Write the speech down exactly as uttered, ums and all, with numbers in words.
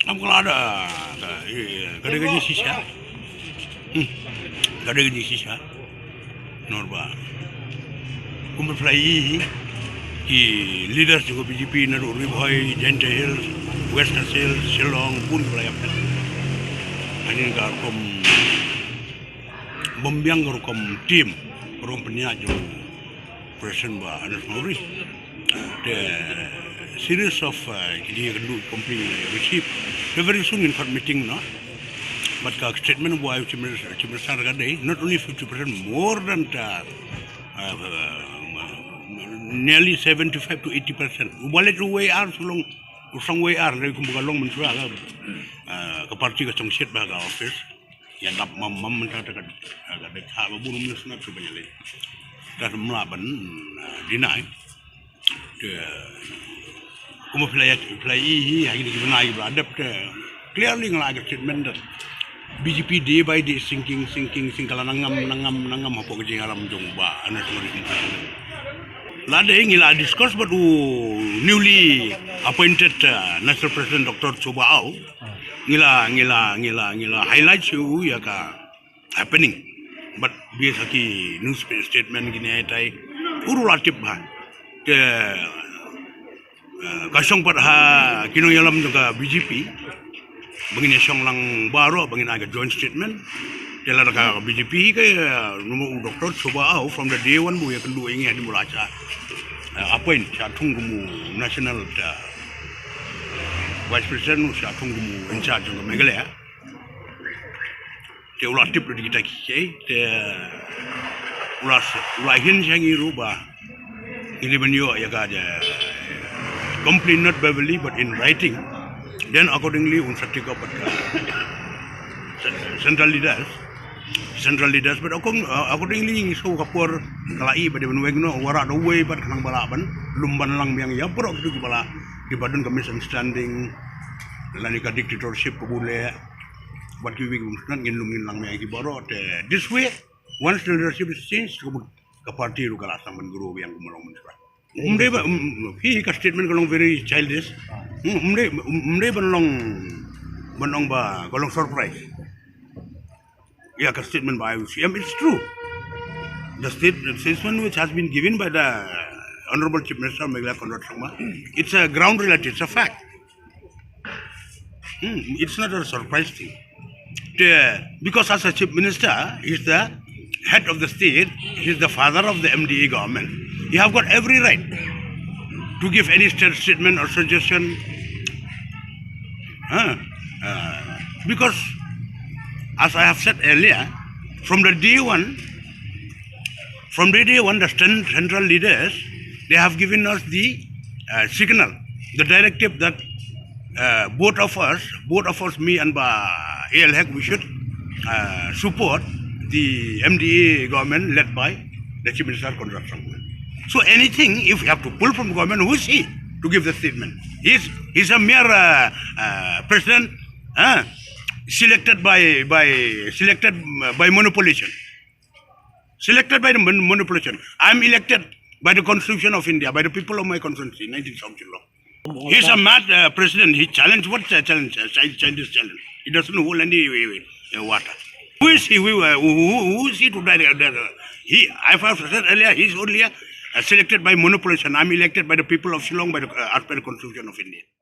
Kam kala da ka, eh, ka dei ka jingshisha. Hmm. Ka dei ka jingshisha. Namar ba kumba phi la ïohi ki leaders jong ka B J P naduh Ri Bhoi, Jaintia Hills, West Khasi Hills, Shillong, bun ki la ïap. Hangne ka rukom bym biang ka rukom team, ka rukom pynïaid jong President Bah Ernest Mawrie. The series of, uh, ki jingïakynduh complaint receive. Te very soon ngin khot meeting noh. Bad ka statement ba u Chief Minister, Chief Minister ka dei, not only fifty percent, more than, uh, uh, nearly seventy-five to eighty percent. U ba leit ruh wei ar, u long, u shong wei ar, lei kumba ka long mynshuwa ka, uh, ka party ka shong shit bha ha ka office. Ïa dap mam mam mynta ka, ka dei ka ba bun mynta sngap shu ban ïaleh. Ka mla ban, uh, deny. Te kumba phi la ïa, phi la ïohi ha kine ki bnai ba la dep te clearly nga la ai ka statement that B J P day by day sinking, sinking, sinking, ka la nangam, nangam, nangam hapoh ka jingïalam jong Bah Ernest Mawrie. Lada ngi la discuss bad u newly appointed, uh, National President Doctor Choba Aw, ngi la, ngi la, ngi la, ngi la highlight shuh ïa ka happening. Bad base ha ki news statement kine tai, u ruh la tip bha. Te, eh, ka shong pat ha ki nongïalam jong ka B J P ba ngin ïa shong lang baroh, ba ngin ai ka joint statement. Te lada ka B J P ka, eh, namar u Doctor Choba Aw, from the day one ba u ïakynduh ïa ngi hadien ba u la shah, eh, appoint, shah thung kum u national, eh, vice president, shah thung kum u in charge jong ka Meghalaya. Te u la tip ruh da kita kiei, te u la, u la hint sha ngi ruh ba ngi dei ban ïoh ïa ka, eh, complaint not verbally but in writing. Then accordingly un sa take up bad ka cen-, central leaders, central leaders, but according-, uh, accordingly ngi sngew ka por ka la ïoh ba dei ban weng noh, wanrah da uwei bad khnang ba lah ban lum ban lang biang ïa baroh kito kiba la, kiba don ka misunderstanding lane ka dictatorship kaba u leh. Bad kiwei kiwei ki bym sngewtynnat ngin lum ngin lang mih ïa ki baroh te. This way, once the leadership is changed, ka, ka party ruh ka la sdang ban grow biang kumba long mynshwa. Ym dei ba, ym, ym, hi ka statement ka long very childish. Ym, ym dei, ym, ym dei ban long, ban long ba, ka long surprise. Ïa ka statement ba I O C M, it's true. The state, the statement which has been given by the Honorable Chief Minister of Meghalaya, Conrad Sangma, it's a ground reality, it's a fact. Hmm, it's not a surprise thing. The, because as a chief minister, he's the head of the state, he's the father of the M D A government. You have got every right to give any state statement or suggestion. Huh? Uh, because, as I have said earlier, from the day one, from the day one, the cen-, central leaders, they have given us the, uh, signal, the directive that, uh, both of us, both of us, me and Bah A L Hek, we should, uh, support the M D A government led by the Chief Minister Conrad Sangma. So anything, if we have to pull from government, who is he to give the statement? He's, he's a mere, uh, uh, president, uh, selected by, by, selected, uh, by manipulation. Selected by the man-, manipulation. I'm elected by the Constitution of India, by the people of my constituency, nineteen South Shillong. He's a mad, uh, president. He challenged, what, uh, challenge? Uh, child, childish challenge. He doesn't hold any, uh, uh, water. Who is he? Who, uh, who, who, who is he to direct? Uh, he, I have said earlier, he's only, uh, selected by manipulation. I'm elected by the people of Shillong, by the, uh, as per the Constitution of India.